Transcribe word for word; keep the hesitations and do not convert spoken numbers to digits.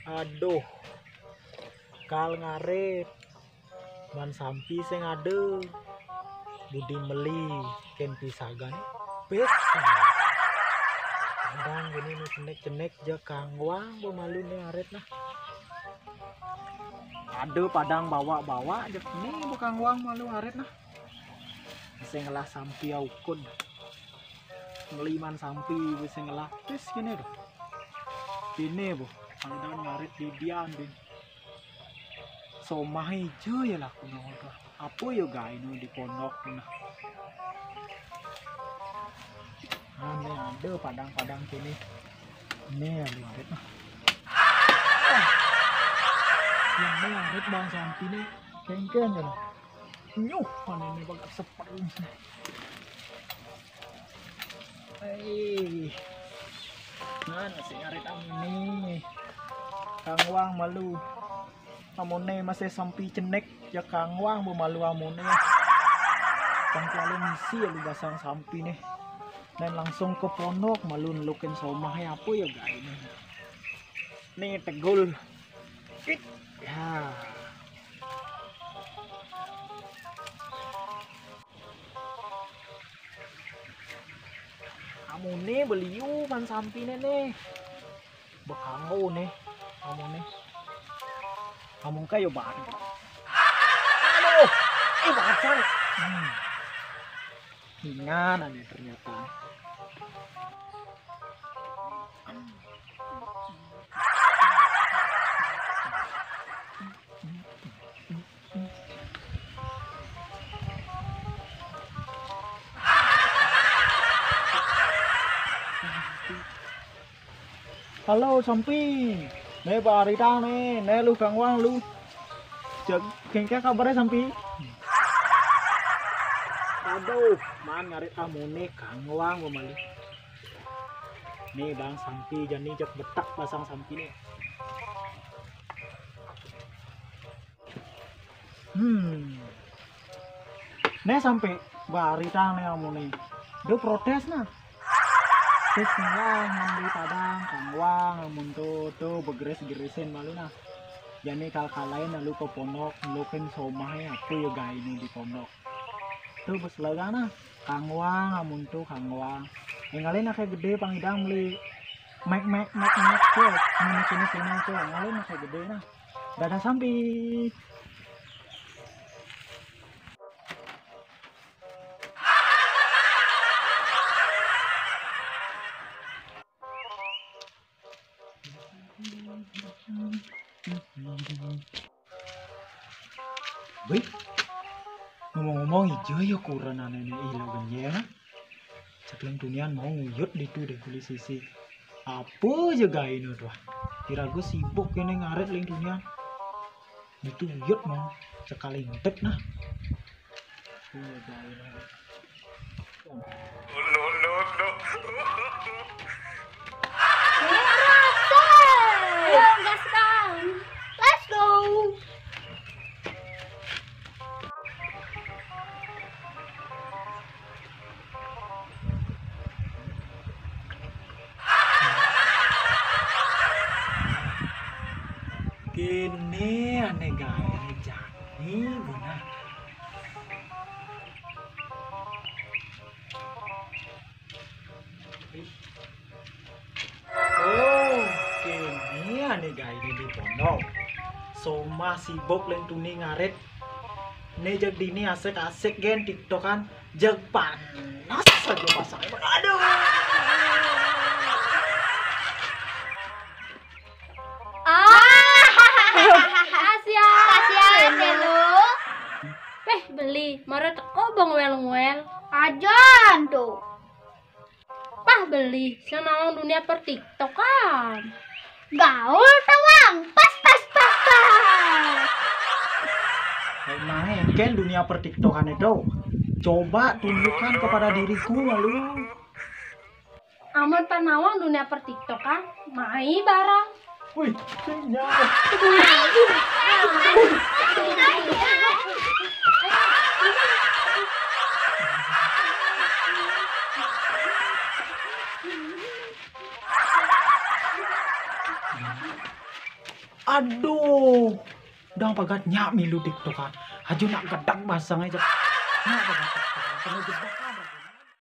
Aduh, kal ngarit. Man sampi sing ada. Budi meli ken pisagan. Pes. Padang gini nih cenek-cenek ja kangwang bemalu nih arit nah. Ada padang bawa-bawa ja nih bekangwang malu arit nah. Sing ngelah sampi aukud. Ngeliman sampi sing ngelah pes gini tuh. Gini bu, kalau ngarit di dian din. Somah ijo ya laku nongol tuh. Apa ya gawe no di pondok tuh nah. Nah, ini ada padang-padang sini. Ini ya lu arit nah. Ah. Ini arit bang sampi nih. Kengkeng ya lah. Nyuh, mana ini bagak seperti ini. Hei. Mana sih arit amune? Kangwang malu. Amune masih sampi cenek, ya kangwang bemalu amune. Kang kuala misi ya lu basang sampi nih. Dan langsung ke pondok malu nelukin somah ya apa ya gawe nih. Nih tegul. It. Ya. Amune beliu man sampine ne. Bekanggo ne. Amune. Amun kayo banget. Aduh, ih basang. Hmm. Ingan aja ternyata. Halo, Sampi. Ne, Pak Arita ne, ne lu kangwang lu. Cek, kengke kabare, Sampi? Aduh, man ngarit amune kangwang pemali. Nih, Bang Sampi, jani cek betak pasang Sampi nih. Hmm. Ne sampe barita ne amune. Do protes nah. Terus ngelah ngambil padang, kangwang, amun tu, tu begeres-geresin malu nah. Jani kal-kalain lalu ke pondok, ngelukin somahe apa ya gaine di pondok. Tu bes lega nah, kangwang, amun tu kangwang. Yang lain akeh gede pangidang beli mek mek mek mek tu, ini kini kini tu, yang lain akeh gede nah. Dadah Sampi. Baik. Ngomong-ngomong, ijo ya kuranane ilo genye. Cek leng tunian mau nguyut ditu deh beli sisi. Apa aja gaine tuh? Kira gue sibuk kene ngaret leng tunian. Ditu nguyut mau sekali ngetek nah. Apa aja gaine. No, no, no. Ayo, gas, Bang. Let's go. Kene ane gawe jani benar. Oh, kene ane gawe di pondok. Soma sibuk leng tuni ngarit. Ne jeg dini asik-asik gen tiktokan. Jeg panas aja pasang. Aduh. Ah, kasihan. Kasihan ya lu. Peh, beli, mara teko bengwel-ngwel. Ajan tuh. Pah beli, sing nawang dunia per TikTokan. Gaul tawang, pas pas pas pas. Emangnya kan dunia per TikTokan itu? Coba tunjukkan kepada diriku lalu. Amun panawang dunia per TikTokan, mai barang. Wih, sinyal. Aduh. Dang pagat nyak milu TikTok ah. Haju nak gadak basang aja. Nyak pagat TikTok ah. Kena jebak ah.